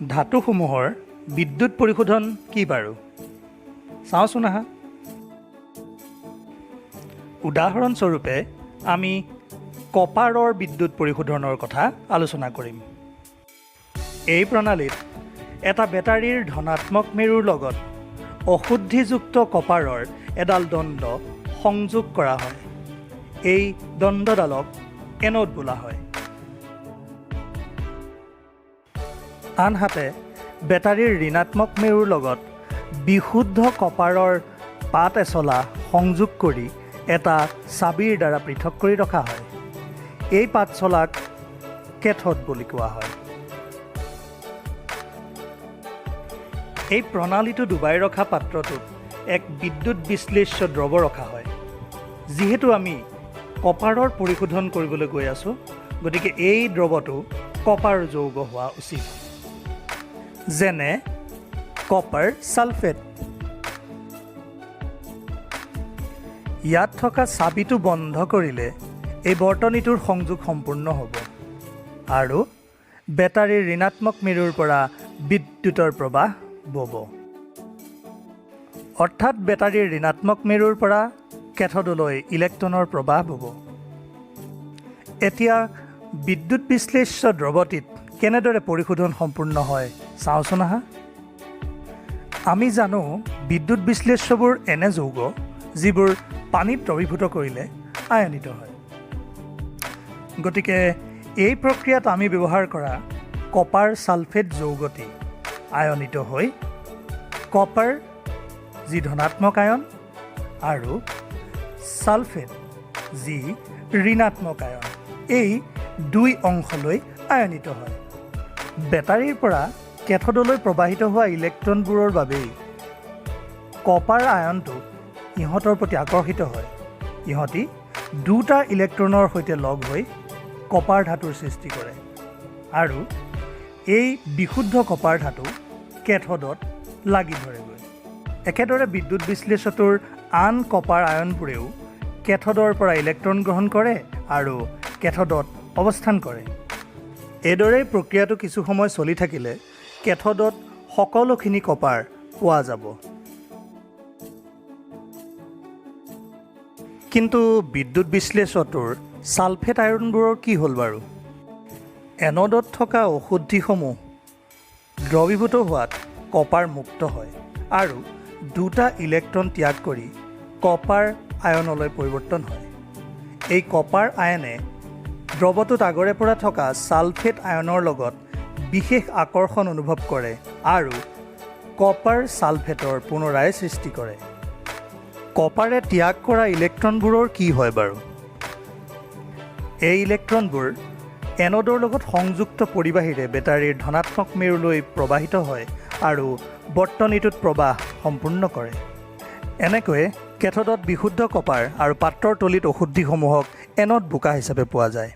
ধাতুসমূহৰ বিদ্যুৎ পৰিশোধন কি বাৰু, চাওঁচোন আহা। উদাহৰণস্বৰূপে আমি কপাৰৰ বিদ্যুৎ পৰিশোধনৰ কথা আলোচনা কৰিম। এই প্ৰণালীত এটা বেটাৰীৰ ধনাত্মক মেৰুৰ লগত অশুদ্ধিযুক্ত কপাৰৰ এডাল দণ্ড সংযোগ কৰা হয়। এই দণ্ডডালক এন'ড বোলা হয়। আনহাতে বেটাৰীৰ ঋণাত্মক মেৰুৰ লগত বিশুদ্ধ কপাৰৰ পাত এচলা সংযোগ কৰি এটা চাবিৰ দ্বাৰা পৃথক কৰি ৰখা হয়। এই পাতচলাক কেথড বুলি কোৱা হয়। এই প্ৰণালীটো ডুবাই ৰখা পাত্ৰটোত এক বিদ্যুৎ বিশ্লেষ্য দ্ৰৱ ৰখা হয়। যিহেতু আমি কপাৰৰ পৰিশোধন কৰিবলৈ গৈ আছোঁ, গতিকে এই দ্ৰৱটো কপাৰ যৌগ হোৱা উচিত, যেনে কপাৰ ছালফেট। ইয়াত থকা চাবিটো বন্ধ কৰিলে এই বৰ্তনীটোৰ সংযোগ সম্পূৰ্ণ হ'ব আৰু বেটাৰীৰ ঋণাত্মক মেৰুৰ পৰা বিদ্যুতৰ প্ৰবাহ ব'ব। অৰ্থাৎ বেটাৰীৰ ঋণাত্মক মেৰুৰ পৰা কেথডলৈ ইলেক্ট্ৰনৰ প্ৰবাহ ব'ব। এতিয়া বিদ্যুৎ বিশ্লেষ্য দ্ৰৱটিত কেনেদৰে পৰিশোধন সম্পূৰ্ণ হয়, চাওঁচোন আহা। আমি জানো, বিদ্যুৎ বিশ্লেষ্যবোৰ এনে যৌগ যিবোৰ পানীত দ্ৰৱীভূত কৰিলে আয়নিত হয়। গতিকে এই প্ৰক্ৰিয়াত আমি ব্যৱহাৰ কৰা কপাৰ ছালফেট যৌগটি আয়নিত হৈ কপাৰ, যি ধনাত্মক আয়ন, আৰু ছালফেট, যি ঋণাত্মক আয়ন, এই দুই অংশলৈ আয়নিত হয়। বেটাৰীৰ পৰা কেথডলৈ প্ৰবাহিত হোৱা ইলেক্ট্ৰনবোৰৰ বাবেই কপাৰ আয়নটো ইহঁতৰ প্ৰতি আকৰ্ষিত হয়। ইহঁতি দুটা ইলেক্ট্ৰনৰ সৈতে লগ হৈ কপাৰ ধাতুৰ সৃষ্টি কৰে আৰু এই বিশুদ্ধ কপাৰ ধাতু কেথডত লাগি ধৰেগৈ। একেদৰে বিদ্যুৎ বিশ্লেষ্যটোৰ আন কপাৰ আয়নবোৰেও কেথডৰ পৰা ইলেক্ট্ৰন গ্ৰহণ কৰে আৰু কেথডত অৱস্থান কৰে। এইদৰেই প্ৰক্ৰিয়াটো কিছু সময় চলি থাকিলে কেথডত সকলোখিনি কপাৰ পোৱা যাব। কিন্তু বিদ্যুৎ বিশ্লেষ্যটোৰ ছালফেট আয়নবোৰৰ কি হ'ল বাৰু? এন'ডত থকা অশুদ্ধিসমূহ দ্ৰৱীভূত হোৱাত কপাৰ মুক্ত হয় আৰু দুটা ইলেক্ট্ৰন ত্যাগ কৰি কপাৰ আয়নলৈ পৰিৱৰ্তন হয়। এই কপাৰ আয়নে দ্ৰৱটোত আগৰে পৰা থকা ছালফেট আয়নৰ লগত বিশেষ আকৰ্ষণ অনুভৱ কৰে আৰু কপাৰ ছালফেটৰ পুনৰাই সৃষ্টি কৰে। কপাৰে ত্যাগ কৰা ইলেক্ট্ৰনবোৰৰ কি হয় বাৰু? এই ইলেক্ট্ৰনবোৰ এন'ডৰ লগত সংযুক্ত পৰিবাহীৰে বেটাৰীৰ ধনাত্মক মেৰুলৈ প্ৰবাহিত হয় আৰু বৰ্তনীটোত প্ৰবাহ সম্পূৰ্ণ কৰে। এনেকৈয়ে কেথডত বিশুদ্ধ কপাৰ আৰু পাত্ৰৰ তলিত অশুদ্ধিসমূহক এন'ড বোকা হিচাপে পোৱা যায়।